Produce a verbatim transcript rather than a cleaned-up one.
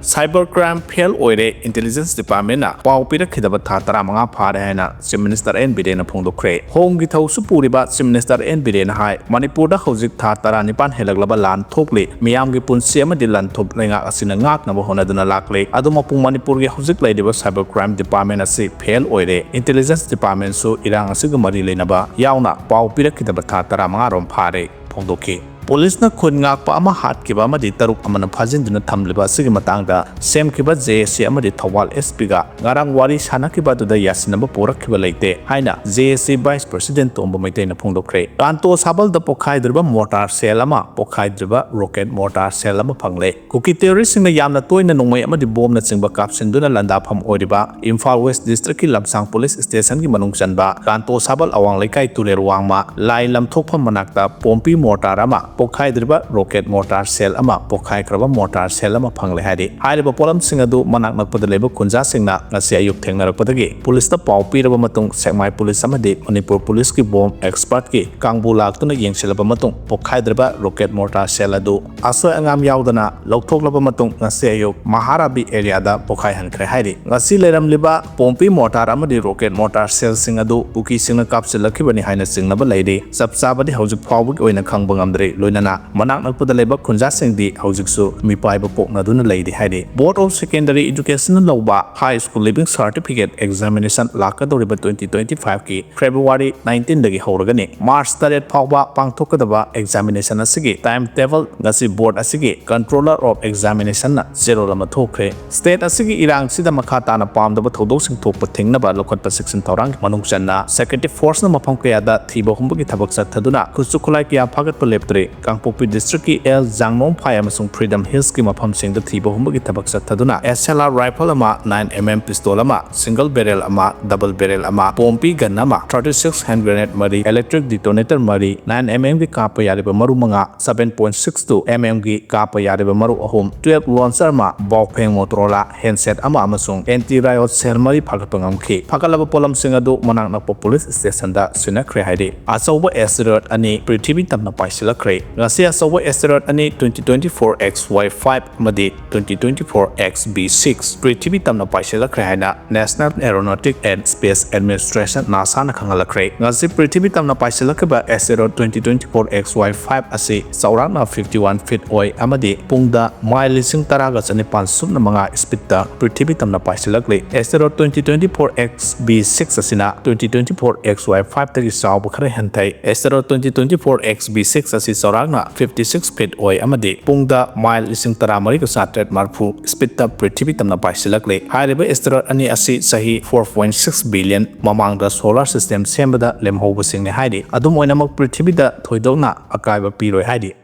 Cyber crime fail ꯑꯣꯏꯔꯦ, Intelligence Department ꯅ ꯄꯥꯎ ꯄꯤꯔꯛꯈꯤꯗꯕ ꯊꯥ ꯇꯔꯥꯃꯉꯥ ꯐꯥꯔꯦ ꯍꯥꯏꯅ Chief Minister ꯑꯦꯟ ꯕꯤꯔꯦꯟꯅ ꯐꯣꯡꯗꯣꯛꯈ꯭ꯔꯦ꯫ ꯍꯣꯝꯒꯤ ꯊꯧꯁꯨ ꯄꯨꯔꯤꯕ Chief Minister ꯑꯦꯟ ꯕꯤꯔꯦꯟꯅ ꯍꯥꯏ, ꯃꯅꯤꯄꯨꯔꯗ ꯍꯧꯖꯤꯛ ꯊꯥ ꯇꯔꯥꯅꯤꯄꯥꯟ ꯍꯦꯜꯂꯛꯂꯕ ꯂꯥꯟ ꯊꯣꯛꯂꯤ꯫ ꯃꯤꯌꯥꯝꯒꯤ ꯄꯨꯟꯁꯤ ꯑꯃꯗꯤ ꯂꯟ ꯊꯨꯝ ꯂꯩꯉꯥꯛ ꯑꯁꯤꯅ ꯉꯥꯛꯅꯕ ꯍꯣꯠꯅꯗꯨꯅ ꯂꯥꯛꯂꯤ꯫ ꯑꯗꯨꯃꯛꯄꯨ ꯃꯅꯤꯄꯨꯔꯒꯤ ꯍꯧꯖꯤꯛ ꯂꯩꯔꯤꯕ Cyber crime Department ꯑꯁꯤ fail ꯑꯣꯏꯔꯦ꯫ Intelligence Department ꯁꯨ ꯏꯔꯥꯡ ꯑꯁꯤꯒ ꯃꯔꯤ ꯂꯩꯅꯕ ꯌꯥꯎꯅ ꯄꯥꯎ ꯄꯤꯔꯛꯈꯤꯗꯕ ꯊꯥ ꯇꯔꯥꯃꯉꯥ ꯔꯣꯝ ꯐꯥꯔꯦ꯫ ꯐꯣꯡꯗꯣꯛꯈꯤ꯫ ꯄꯨꯂꯤꯁꯅ ꯈꯨꯟ ꯉꯥꯛꯄ ꯑꯃ ꯍꯥꯠꯈꯤꯕ ꯑꯃꯗꯤ ꯇꯔꯨꯛ ꯑꯃꯅ ꯐꯥꯖꯤꯟꯗꯨꯅ ꯊꯝꯂꯤꯕ ꯑꯁꯤꯒꯤ ꯃꯇꯥꯡꯗ ꯁꯦꯝꯈꯤꯕ ꯖꯦ ꯑꯦ ꯁꯤ ꯑꯃꯗꯤ ꯊꯧꯕꯥꯜ ꯑꯦꯁ ꯄꯤꯒ ꯉꯔꯥꯡ ꯋꯥꯔꯤ ꯁꯥꯟꯅꯈꯤꯕ ꯑꯗꯨꯗ ꯌꯥꯁꯤꯟꯅꯕ ꯄꯨꯔꯛꯈꯤꯕ ꯂꯩꯇꯦ ꯍꯥꯏꯅ ꯖꯦ ꯑꯦ ꯁꯤ Vice President ꯇꯣꯝꯕ ꯃꯩꯇꯩꯅ ꯐꯣꯡꯗꯣꯛꯈ꯭ꯔꯦ꯫ ꯀꯥꯟꯇꯣ ꯁꯥꯕꯜꯗ ꯄꯣꯈꯥꯏꯗ꯭ꯔꯤꯕ mortar shell ꯑꯃ, ꯄꯣꯈꯥꯏꯗ꯭ꯔꯤꯕ rocket mortar shell ꯑꯃ ꯐꯪꯂꯦ꯫ ꯀꯨꯀꯤ terrorist ꯁꯤꯡꯅ ꯌꯥꯝꯅ ꯇꯣꯏꯅ ꯅꯣꯡꯃꯩ ꯑꯃꯗꯤ ꯕꯣꯝꯅꯆꯤꯡꯕ ꯀꯥꯞꯁꯤꯟꯗꯨꯅ ꯂꯥꯟꯗꯥꯐꯝ ꯑꯣꯏꯔꯤꯕ ꯏꯝꯐꯥꯜ West District ꯀꯤ ꯂꯝꯁꯥꯡ Police Station ꯒꯤ ꯃꯅꯨꯡ ꯆꯟꯕ ꯀꯥꯟꯇꯣ ꯁꯥꯕꯜ ꯑꯋꯥꯡ ꯂꯩꯀꯥꯏ ꯇꯨꯔꯦꯜ ꯋꯥꯡꯃ ꯂꯥꯏ ꯂꯝꯊꯣꯛꯐꯝ ꯃꯅꯥꯛꯇ ꯄꯣꯝꯄꯤ mortar ꯑꯃ, ꯄꯣꯈꯥꯏꯗ꯭ꯔꯤꯕ rocket mortar shell ꯑꯃ, ꯄꯣꯈꯥꯏꯈ꯭ꯔꯕ mortar shell ꯑꯃ ꯐꯪꯂꯦ ꯍꯥꯏꯔꯤ꯫ ꯍꯥꯏꯔꯤꯕ ꯄꯣꯠꯂꯝꯁꯤꯡ ꯑꯗꯨ ꯃꯅꯥꯛ ꯅꯛꯄꯗ ꯂꯩꯕ ꯈꯨꯟꯖꯥꯁꯤꯡꯅ ꯉꯁꯤ ꯑꯌꯨꯛ ꯊꯦꯡꯅꯔꯛꯄꯗꯒꯤ ꯄꯨꯂꯤꯁꯇ ꯄꯥꯎ ꯄꯤꯔꯕ ꯃꯇꯨꯡ ꯁꯦꯛꯃꯥꯏ ꯄꯨꯂꯤꯁ ꯑꯃꯗꯤ ꯃꯅꯤꯄꯨꯔ ꯄꯨꯂꯤꯁꯀꯤ ꯕꯣꯝ expert ꯀꯤ ꯀꯥꯡꯕꯨ ꯂꯥꯛꯇꯨꯅ ꯌꯦꯡꯁꯤꯜꯂꯕ ꯃꯇꯨꯡ ꯄꯣꯈꯥꯏꯗ꯭ꯔꯤꯕ rocket mortar shell ꯑꯗꯨ ꯑꯁꯣꯏ ꯑꯉꯥꯝ ꯌꯥꯎꯗꯅ ꯂꯧꯊꯣꯛꯂꯕ ꯃꯇꯨꯡ ꯉꯁꯤ ꯑꯌꯨꯛ ꯃꯍꯥꯔꯥꯕꯤ area ꯗ ꯄꯣꯈꯥꯏꯍꯟꯈ꯭ꯔꯦ ꯍꯥꯏꯔꯤ꯫ ꯉꯁꯤ ꯂꯩꯔꯝꯂꯤꯕ ꯄꯣꯝꯄꯤ mortar ꯑꯃꯗꯤ rocket mortar shell ꯁꯤꯡ ꯑꯗꯨ ꯀꯨꯀꯤꯁꯤꯡꯅ ꯀꯥꯞꯁꯤꯜꯂꯛꯈꯤꯕꯅꯤ ꯍꯥꯏꯅ ꯆꯤꯡꯅꯕ ꯂꯩꯔꯤ꯫ ꯆꯞ ꯆꯥꯕꯗꯤ ꯍꯧꯖꯤꯛ ꯐꯥꯎꯕꯒꯤ ꯑꯣꯏꯅ ꯈꯪꯕ ꯉꯝꯗ꯭ꯔꯤ꯫ ꯂꯣꯏꯅꯅ ꯃꯅꯥꯛ ꯅꯛꯄꯗ ꯂꯩꯕ ꯈꯨꯟꯖꯥꯁꯤꯡꯗꯤ ꯍꯧꯖꯤꯛꯁꯨ ꯃꯤꯄꯥꯏꯕ ꯄꯣꯛꯅꯗꯨꯅ ꯂꯩꯔꯤ ꯍꯥꯏꯔꯤ꯫ Board of Secondary Education ꯅ ꯂꯧꯕ High School Leaving Certificate Examination ꯂꯥꯛꯀꯗꯧꯔꯤꯕ twenty twenty five ꯀꯤ February nineteen ꯗꯒꯤ ꯍꯧꯔꯒꯅꯤ꯫ March ꯇꯔꯦꯠ ꯐꯥꯎꯕ ꯄꯥꯡꯊꯣꯛꯀꯗꯕ examination ꯑꯁꯤꯒꯤ time table ꯉꯁꯤ board ꯑꯁꯤꯒꯤ Controller of Examination ꯅ ꯆꯦꯔꯣꯜ ꯑꯃ ꯊꯣꯛꯈ꯭ꯔꯦ꯫ State ꯑꯁꯤꯒꯤ ꯏꯔꯥꯡꯁꯤꯗ ꯃꯈꯥ ꯇꯥꯅ ꯄꯥꯝꯗꯕ ꯊꯧꯗꯣꯛꯁꯤꯡ ꯊꯣꯛꯄ ꯊꯤꯡꯅꯕ ꯂꯧꯈꯠꯄ ꯆꯦꯛꯁꯤꯟ ꯊꯧꯔꯥꯡꯒꯤ ꯃꯅꯨꯡ ꯆꯟꯅ security force ꯅ ꯃꯐꯝ ꯀꯌꯥꯗ ꯊꯤꯕ ꯍꯨꯝꯕꯒꯤ ꯊꯕꯛ ꯆꯠꯊꯗꯨꯅ ꯈꯨꯠꯁꯨ ꯈꯨꯠꯂꯥꯏ ꯀꯌꯥ ꯐꯥꯒꯠꯄ ꯂꯦꯞꯇ꯭ꯔꯤ꯫ ꯀꯥꯡꯄꯣꯛꯄꯤ district ꯀꯤ ꯑꯦꯜ ꯖꯥꯡꯅꯣꯡꯐꯥꯏ ꯑꯃꯁꯨꯡ Freedom Hills ꯀꯤ ꯃꯐꯝꯁꯤꯡꯗ ꯊꯤꯕ ꯍꯨꯝꯕꯒꯤ ꯊꯕꯛ ꯆꯠꯊꯗꯨꯅ S L R rifle ꯑꯃ, nine M M pistol ꯑꯃ, single barrel ꯑꯃ, double barrel ꯑꯃ, ꯄꯣꯝꯄꯤ gun ꯑꯃ, thirty six hand grenade ꯃꯔꯤ, electric detonator ꯃꯔꯤ, nine M M ꯒꯤ ꯀꯥꯞꯄ ꯌꯥꯔꯤꯕ ꯃꯔꯨ ꯃꯉꯥ, seven point six two M M ꯒꯤ ꯀꯥꯞꯄ ꯌꯥꯔꯤꯕ ꯃꯔꯨ ꯑꯍꯨꯝ, twelve launcher ꯑꯃ, ꯕꯥꯎꯐꯦꯡ Motorola handset ꯑꯃ ꯑꯃꯁꯨꯡ anti riot shell ꯃꯔꯤ ꯐꯥꯒꯠꯄ ꯉꯝꯈꯤ꯫ ꯐꯥꯒꯠꯂꯕ ꯄꯣꯠꯂꯝꯁꯤꯡ ꯑꯗꯨ ꯃꯅꯥꯛ ꯅꯛꯄ police station ꯗ ꯁꯤꯟꯅꯈ꯭ꯔꯦ ꯍꯥꯏꯔꯤ꯫ ꯑꯆꯧꯕ asteroid ꯑꯅꯤ ꯄ꯭ꯔꯤꯊꯤꯕꯤ ꯇꯝꯅ ꯄꯥꯏꯁꯤꯜꯂꯛꯈ꯭ꯔꯦ꯫ ꯉꯁꯤ ꯑꯆꯧꯕ asteroid ꯑꯅꯤ, twenty twenty-four X Y five ꯑꯃꯗꯤ twenty twenty-four X B six, ꯄ꯭ꯔꯤꯊꯤꯕꯤ ꯇꯝꯅ ꯄꯥꯏꯁꯤꯜꯂꯛꯈ꯭ꯔꯦ ꯍꯥꯏꯅ National Aeronautic and Space Administration, NASAꯅ ꯈꯪꯍꯜꯂꯛꯈ꯭ꯔꯦ꯫ ꯉꯁꯤ ꯄ꯭ꯔꯤꯊꯤꯕꯤ ꯇꯝꯅ ꯄꯥꯏꯁꯤꯜꯂꯛꯈꯤꯕ asteroid twenty twenty-four X Y five ꯑꯁꯤ ꯆꯥꯎꯔꯥꯛꯅ fifty-one feet ꯑꯣꯏ ꯑꯃꯗꯤ ꯄꯨꯡꯗ ꯃꯥꯏꯜ ꯂꯤꯁꯤꯡ ꯇꯔꯥꯒ ꯆꯅꯤꯄꯥꯟ ꯁꯨꯞꯅ ꯃꯉꯥ speedꯇ ꯄ꯭ꯔꯤꯊꯤꯕꯤ ꯇꯝꯅ ꯄꯥꯏꯁꯤꯜꯂꯛꯂꯤ꯫ Asteroid twenty twenty-four X B six ꯑꯁꯤꯅ twenty twenty-four X Y five ꯇꯒꯤ ꯆꯥꯎꯕ ꯈꯔ ꯍꯟꯊꯩ꯫ Asteroid twenty twenty-four X B six ꯑꯁꯤ ꯆꯥꯎꯔꯥꯛꯅ fifty-six feet ꯑꯣꯏ ꯑꯃꯗꯤ ꯄꯨꯡꯗ ꯃꯥꯏꯜ ꯂꯤꯁꯤꯡ ꯇꯔꯥꯃꯔꯤꯒ ꯆꯥꯇ꯭ꯔꯦꯠ ꯃꯔꯤꯐꯨ speedꯇ ꯄ꯭ꯔꯤꯊꯤꯕꯤ ꯇꯝꯅ ꯄꯥꯏꯁꯤꯜꯂꯛꯂꯤ꯫ ꯍꯥꯏꯔꯤꯕ asteroid ꯑꯅꯤ ꯑꯁꯤ ꯆꯍꯤ four point six billion ꯃꯃꯥꯡꯗ solar system ꯁꯦꯝꯕꯗ ꯂꯦꯝꯍꯧꯕꯁꯤꯡꯅꯤ ꯍꯥꯏꯔꯤ꯫ ꯑꯗꯨꯝ ꯑꯣꯏꯅꯃꯛ, ꯄ꯭ꯔꯤꯊꯤꯕꯤꯗ ꯊꯣꯏꯗꯣꯛꯅ ꯑꯀꯥꯏꯕ ꯄꯤꯔꯣꯏ ꯍꯥꯏꯔꯤ꯫